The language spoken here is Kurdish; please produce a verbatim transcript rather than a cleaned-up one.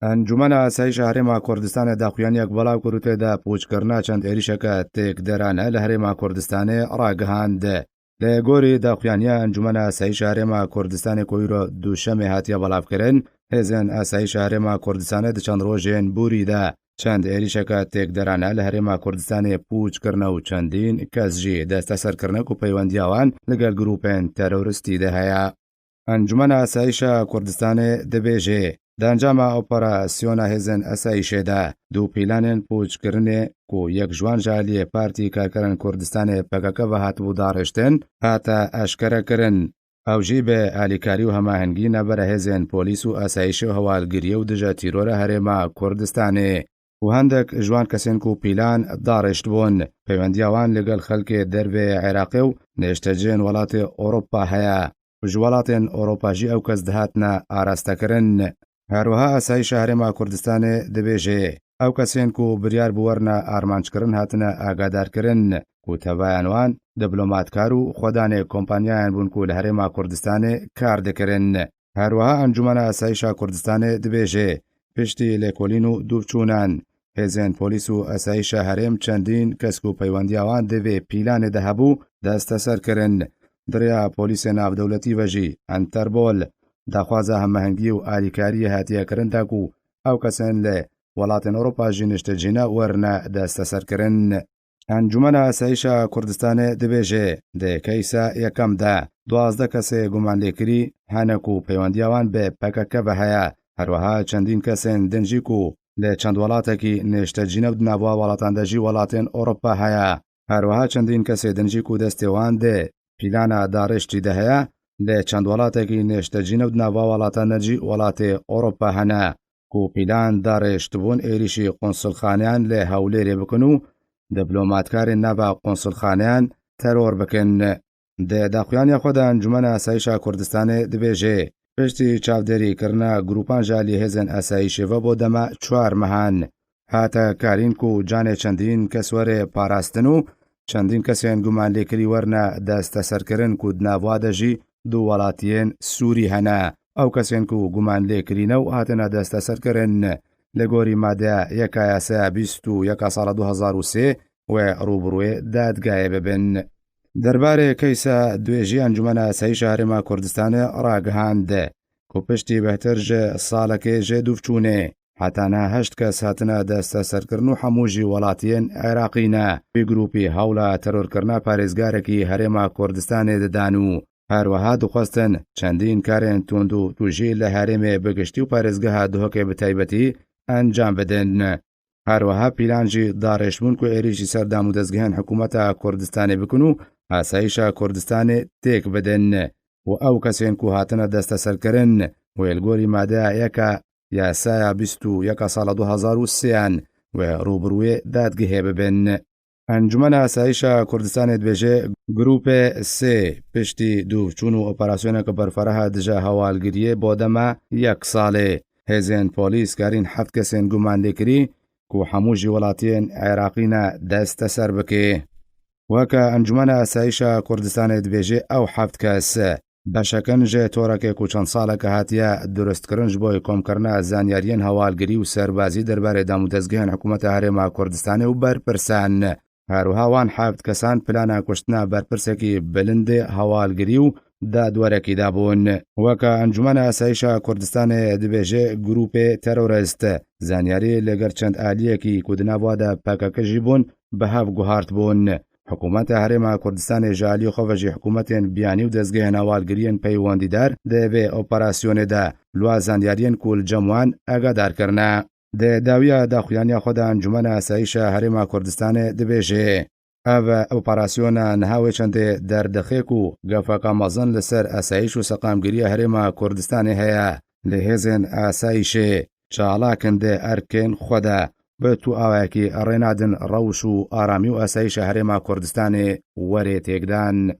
Encûmena Asayîşa Herêma Kurdistanê daxuyaniyek belav kir û tê de pûçkirina çend êrîşeke têkderane li Herêma Kurdistanê ragihand. Li gorî daxuyaniya Encûmena Asayîşa Herêma Kurdistanê ku îro Duşemê hatiye belavkirin, hêzên Asayîşa Herêma Kurdistanê di çend rojên borî de çend êrîşeke têkderane li Herêma Kurdistanê pûç kirine û çendîn kes jî desteser kirine ku peywendiya wan li gel grûpên teroristî de heye. Encûmena Asayîşa Kurdistanê dibêje, di encama operasyona hêzên asayîşê de du pîlanên pûçkirinê ku yek ji wan ji aliyê Partî Karkerên Kurdistanê P K K ve hatibû darêştin, hate eşkerekirin. Ew jî bi alîkarî û hemahengî navbera hêzên polîs û asayîşê û hewalgiriyê û dije tîrora Herêma Kurdistanê û hendek ji wan kesên ku pîlan darêştibûn, peywendiya wan li gel xelkê dervê Iraqê û nêşteciyên welatê Ewropa heye. Ji welatên Ewropa jî ew kes dihatine arastekirin. Her wiha Asayîşa Herêma Kurdistanê dibêje, ew kesên ku biryar bû werine armançkirin hatine agadarkirin ku tevayan wan diplomatkar û xwedanê kompanyayan bûn ku li Herêma Kurdistanê kar dikirin. Her wiha Encûmena Asayîşa Kurdistanê dibêje, piştî lêkolîn û dûvçûnan, hêzên polîs û asayîşa herêm çendîn kes ku peywendiya wan di vê pîlanê de hebû, desteser kirin. Di rêya polîsê navdewletî ve jî, Interpol, daxwaza hemahengî û alîkariyê hatiye kirin da ku ew kesên li welatên Ewropa jî niştecîne werine desteserkirin. Encûmena Asayîşa Kurdistanê dibêje, di keysa yekem de duwazdeh kesê gumanlêkirî hene ku peywendiya wan bi P K K ve heye. Her wiha çendîn kesên din jî ku li çend welatekî nêştecî ne û di nava welatan de jî welatên Ewropa heye. Her wiha çendîn kesê din jî ku destê wan di pîlana darêştî de heye, li çend welatekî nêştecî ne û di nava welatan de jî welatê Ewropa hene. Ku pîlan darêştibûn êrîşî qonsulxaneyan li Hewlêrê bikin û diplomatkarên nava qonsulxaneyan teror bikin. Di daxuyaniya xwe de Encûmena Asayîşa Kurdistanê dibêje, piştî çavdêrîkirina grûpan ji alî hêzên asayîşê ve bo dema çar mehan, hate karîn ku canê çendîn kes were parastin û çendîn kesên gumanlêkirî werine desteserkirin ku di nava de jî du welatiyên Sûrî hene. Ew kesên ku gumanlêkirî ne û hatine desteserkirin, li gorî madeya yeka yasaya bîst û yeka sala du hezar û sê wê rûbirûyê dadgehê bibin. Derbarê keysa duê jî Encûmena Asayîşa Herêma Kurdistanê ragihand ku piştî bêhtir ji salekê ji dûvçûnê, heta niha heşt kes hatine desteserkirin û hemû jî welatiyên Iraqî ne. Wî grûpî hewla terorkirina parêzgarekî Herêma Kurdistanê didan û her wiha dixwestin çendîn karên tund û tûjî li herêmê bi giştî û parêzgeha Duhokê bi taybetî encam bidin. Her wiha pîlan jî darêştbûn ku êrîşî ser dam û dezgehên hikûmeta Kurdistanê bikin û asayîşa Kurdistanê têk bidin û ew kesên ku hatine desteserkirin wê li gorî madeya yeka yasaya bîst û yeka sala du hezar û sêyan wê rûbirûyê dadgehê bibin. Encûmena Asayîşa Kurdistanê dibêje, Grûpê sê piştî dûvçûn û operasyoneke berfireh dije hewalgiriyê bo dema yek salê, hêzên polîs karîn heft kesên gumanlêkirî ku hemû jî welatiyên Iraqî ne desteser bike. Weke Encûmena Asayîşa Kurdistanê dibêje, ew heft kes beşek in ji torekê ku çend saleke hatiye durustkirin ji bo komkirina zanyariyên hewalgirî û serbazî derbarê dam û dezgehên hikûmeta Herêma Kurdistanê û berpirsan. Her wiha wan heft kesan plana kuştina berpirsekî bilindê hewalgirî û dadwerekî dabûn. Weke Encûmena Asayîşa Kurdistanê dibêje, grûpê terorist zanyarî li gel çend aliyekî ku di nav wa de P K K jî bûn, bi hev guhartibûn. Hikûmeta Herêma Kurdistanê ji aliyê xwe ve jî hikûmetên biyanî û dezgehên hewalgiriyên peywendîdar di vê operasyonê de li wa zanyariyên ku li cem wan agadar kirine. Di dawiya daxuyaniya xwe de Encûmena Asayîşa Herêma Kurdistanê dibêje, ev operasyona niha wê çendê derdixe ku gefeka mezin li ser asayîş û seqamgiriya Herêma Kurdistanê heye. Lê hêzên asayîşê çalak in di erkên xwe de bi tu awayekî rê nadin rewş û aramî û asayîşa Herêma Kurdistanê were têkdan.